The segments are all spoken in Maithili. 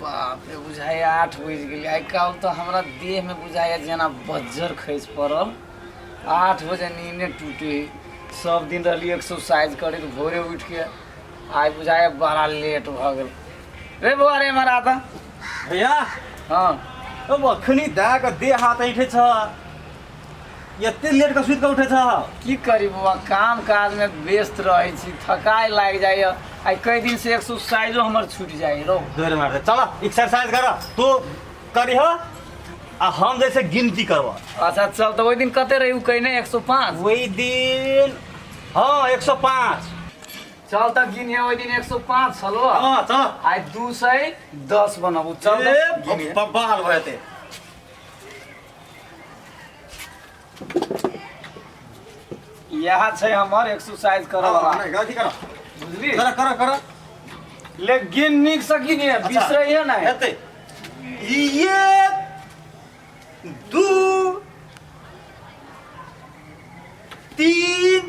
बाप रे, बुझाइए 8 बजि गेलै। आइ काल्हि तऽ हमरा देहमे बुझाइए जेना बज्जर खसि पड़ल। 8 बजे नींदे टूटे। सब दिन रहली एक्सरसाइज करैत भोरे उठिके, आइ बुझाइए बड़ा लेट भऽ गेल। रे बौआ रे, एम्हर आ तऽ। भैया। हँ। ओ अखनी दए कऽ देह हाथ ऐठे छ, एते लेट कऽ सुति कऽ उठे छ? की करी बौआ, काम काजमे व्यस्त रहै छी, थकाइ लागि जाइए। आइ कई दिन से एक्सरसाइजो हमर छूटि जाइ रौ। दौड़ मार दे, चल एक्सरसाइज कर, तू करिह आ हम जैसे गिनती करब। अच्छा चल, तऽ ओहि दिन कते रही उ कहने 105? ओहि दिन हाँ 105। चल तऽ गिनिहे, ओहि दिन 105 छलो। हाँ चल। आइ 210 बनाबू, चल तऽ गिनिहे। बब्बाल भऽ जेतै। इएह छै हमर एक्सरसाइज करऽ वाला। नहि, अथी कर। बुझली? कर कर कर। ले गिन, नीक से गिनिहे, बिसरैहे नहि। हेतै। 1, 2, 3,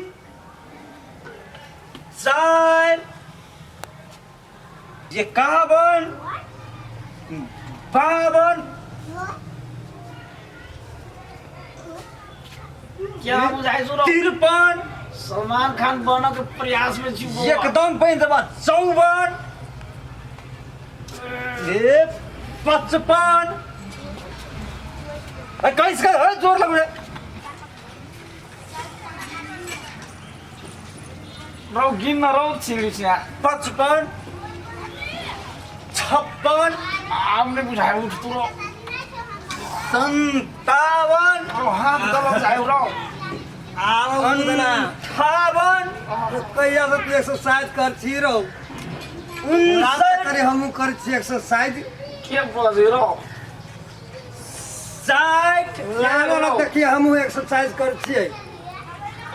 4, 51, 52। क्या बुझाइ छौ रौ? 53। सलमान खान बनऽ के प्रयास में छी बौआ। एकदम बनि देबा। 54, ए 55। अरे कैस कर, अरे जोर लगै। रौ गिन न रौ, छिड़ी छै। 55, 56। आब नहि बुझाइ, उठ तू रौ। 57। रौ हाथ गलत जाइ रौ। 58। कहिया से तू एक्सरसाइज कर छी रौ? 59। करे हमहूँ कर छी एक्सरसाइज। के बजै रौ? 60। लागल रौ? देखिए, हमहूँ एक्सरसाइज कर छियै।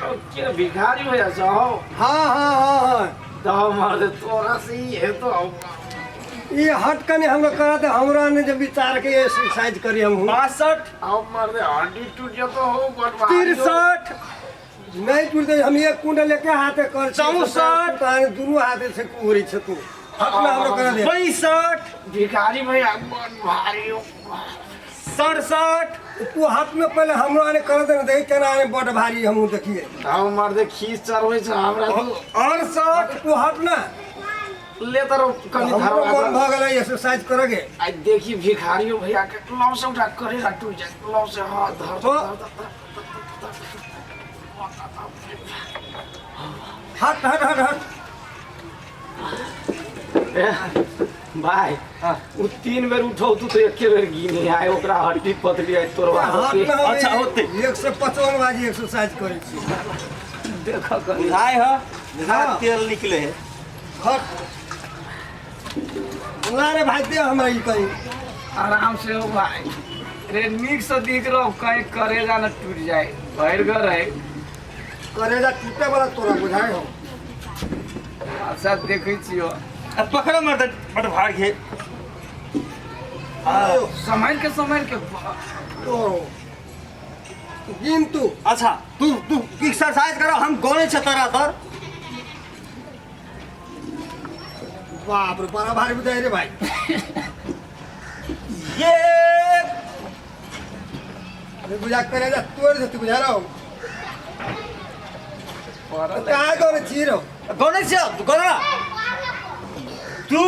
रौ, के भिखारी हो जाइ छौ? हाँ हाँ हाँ हाँ। दह मार दे तोरा से ही हेतो। ई हट कनी, हमरो करा दे, हमरा ने जे विचार के एक्सरसाइज करी हमहूँ। 62। आउ मार दे, हड्डी टूट जेतो हो, बड़ भारी हो। 63। नहीं टूटते, हम एक कुंडल लेके हाथे कर छियै। 64। तहन दुनू हाथे से कुहरी छै। तू हट ना, हमरो करा दे। 65। भिखारी भैया बड़ भारी हो। 67। तू हाथ में पहले हमरो आने कर दे ने, देखी केना आने बड़ भारी, हमहूँ देखिए। हम मार दे, खींच चढ़बै छै हमरा तू। 68। तू हट ना। ले तर कनी हमरो धरवा मन दे। भऽ गेलै एक्सरसाइज करके। आइ देखी भिखारियो भैया के लौ से उठा करेला टूट जाए, लौ से। हाँ, धर धर धर धर। हट हट हट हट। ए, भाई उ 3 बेर उठौ, तू तो एके बेर गिने आय, ओकरा हड्डी पतली आय तोड़वा हाथ देतै। में हम अच्छा, होतै। 155 बाजी एक्सरसाइज करै छी। देख कनी। बुझाइ ह बुझाइ। हाँ। तेल निकले है। हट ला रे भाई, दे हमरा ई कहीं। आराम से हो भाई। रे नीक से दिख रहो, कहीं करेजा न टूट जाए, भरि घर है। करेजा टूटे वाला तोरा बुझाइ हो। अच्छा देखै छियो। आ पकड़ मर्द, बड़ भारी है। सम्हारि के, सम्हारि के। तो गिन तू। अच्छा तू तू एक्सरसाइज कर, हम गणे छ तोरा तर। बाप रे, बड़ा भारी बुझाइ रे भाई। एक। अरे बुझा करेजा तोड़ देती, बुझा रहो। पड़ल है। कहाँ गने छी रहो? गणे छ, गण ना। 2।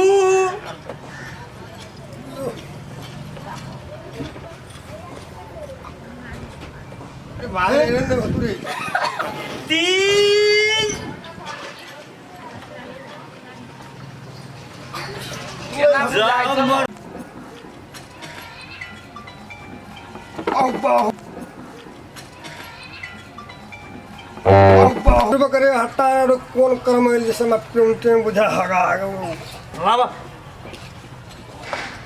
अरे भाई रे ने तू रे। 3। केना बुझाइ छौ? औ बाहु औ बाहु करे, हट्टा रो कोन कर्म आयल जैसे मैं पेंटे में बुझा हगा हगा। लावा।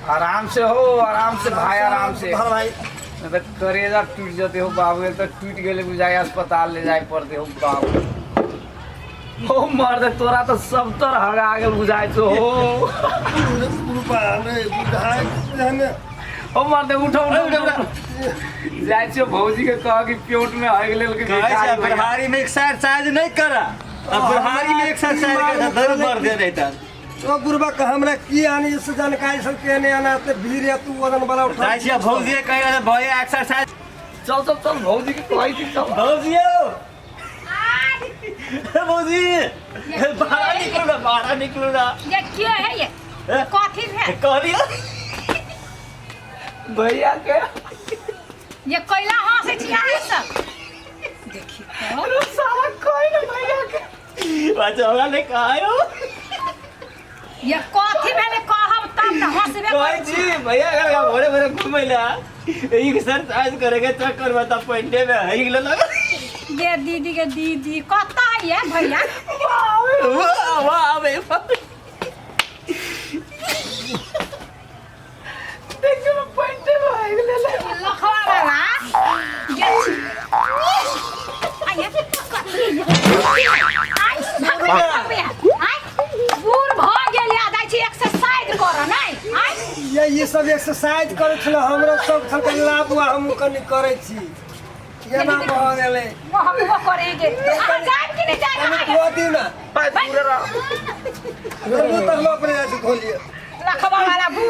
आराम से हो, आराम से भाई, आराम से। धर भाई। नहीं तो करेजा टूट जते हो बाबू, एक तो टूट गेले बुझाइ अस्पताल ले जाए पड़ते हो बाबू। हो मर्द, तोरा तो सब तर हगा गेल बुझाइ छौ हो। रे बुझाइ ने। हो मर्द, उठो उठो उठो उठो। जाइ छियो भौजी के कह कि प्योट में हग लेल के कहै छै भिखारी भैया। बुढ़ारी में एक्सरसाइज नहीं करा, अब बुढ़ारी में एक्सरसाइज कर दर्द मर दे रहता। ओ बुढ़बा के हमरा की आनी से जानकारी सब के ने आना ते भीड़ या तू वजन वाला उठा जाइ छियै भौजी कहि रहल भैया एक्सरसाइज। चल चल चल, भौजी के कहै छी, चल। भौजी यौ, भौजी बाहर निकलू ना, बाहर निकलू ना। ये के है ये? कथी भेल? कहलियो भैया के। ये कैला हंसै छी अहाँ सब? देखी तो अरे साला कोई ना भैया के। बच्चा हमरा नहि कहायो। ये कथी भेलै कहब तब ने हंसबे। कहै छी भैया के भोरे भोरे घुमै ला एक्सरसाइज करे के चक्कर में त पेंटे में है गेल लग। ये दीदी के दीदी कतऽ ये भैया? वाह वाह बे। देखियो ना, पैंटे में आ गेलै। लखवा वाला ये आइए कथी आइ भगवे भगवे आइ बूढ़ भऽ गेल या जाइ छी एक्सरसाइज करऽ नै आइ। ये सब एक्सरसाइज करै छल, हमरा सब छल के लाभ हुआ, हम कनि करै छी, केना भऽ गेलै? वो हम वो करेंगे, अहाँ जायब कि नहि जायब? कनि अहाँ धो दियौ ने। भाई, दूर रह। चलू तऽ हम अपने हाथ धो लिअ। लखवा वाला बूढ़।